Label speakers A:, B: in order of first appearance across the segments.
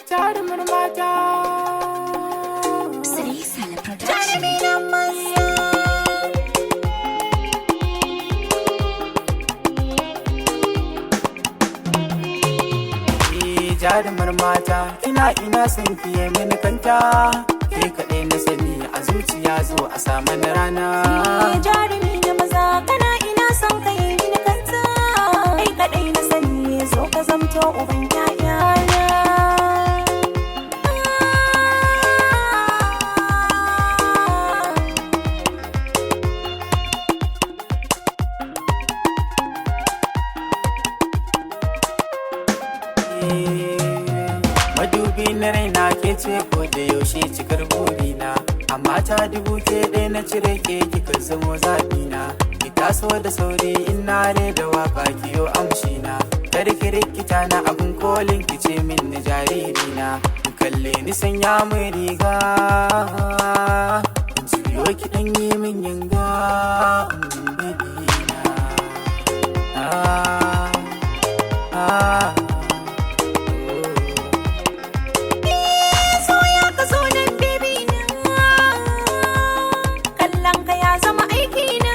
A: Jarumar mata.
B: Sri Production.
C: Jarumi na maza.
A: Eh, jarumar mata, ina ina son kiye mini kanta. Ke kaɗai na sani a zuciya, zo a samu na rana.
C: Eh, jarumi na maza, kana ina son ka yi mini kanta. Kai kaɗai na sani, zo ka zamto uban ƴaƴana.
A: Eh, madubi na raina ke ce ko da yaushe cikar burina. Amma ta dubu ke ɗaya na cire ke, kika zamo zaɓina. Ki taso da sauri in na da waka kiyo amshina. Kar ki rikita na abun kolin, ki ce min na jaririna. Ki kalle ni, sanya min riga. Juyo ki ɗan yi min yanga. Baby na. Ah, ah, oh.
C: So ya ka zo nan, baby na. Kallon ka ya zama aiki na.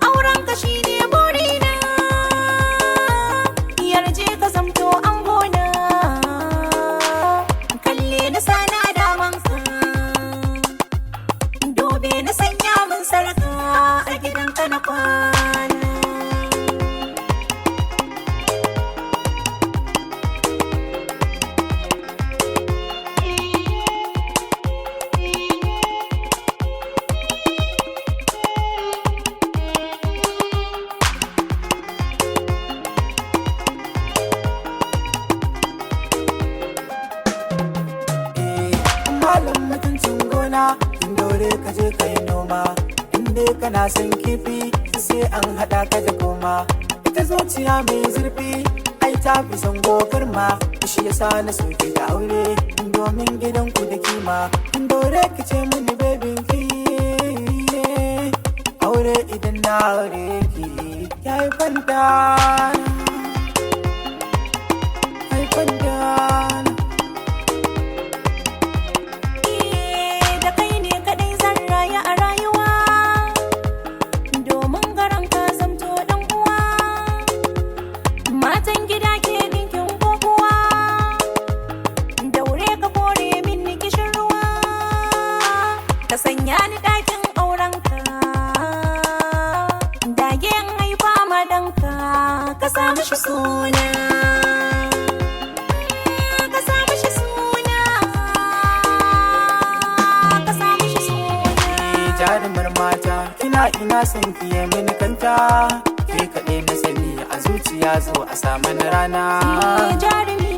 C: Auren ka shine burina. Yarje ka zamto angona. Kalle na sana daman ka. Dobe na sanya min sarka, a gidanka na kwana.
A: Eh, malam mutuncin gona, in daure ka je ka yi noma. In dai kana son kifi, sai an haɗa ka da koma. Ita zuciya mai zurfi ai ta fi son gofar ma. Shi yasa na soke da aure, domin gidan ku da kima. In daure ki ce mini bebin ki. Aure idan na aure ki, ya yi fanta, ya yi fanta.
C: Da kai ne kadai zan rayu a rayuwa, domin garan ka zamto dan uwa. Matan gida ke dinkin kokuwa, daure ka kore min kishin ruwa, ka sanya ni dakin aurenka, dage in haifa ma danka, ka sa mishi suna, ka sa mishi suna, ka sa mishi suna.
A: Jarumar mata, ina ina son kiye mini kanta. Ke kaɗai na sani a zuciya, zo a samu na rana.
C: Jarumi.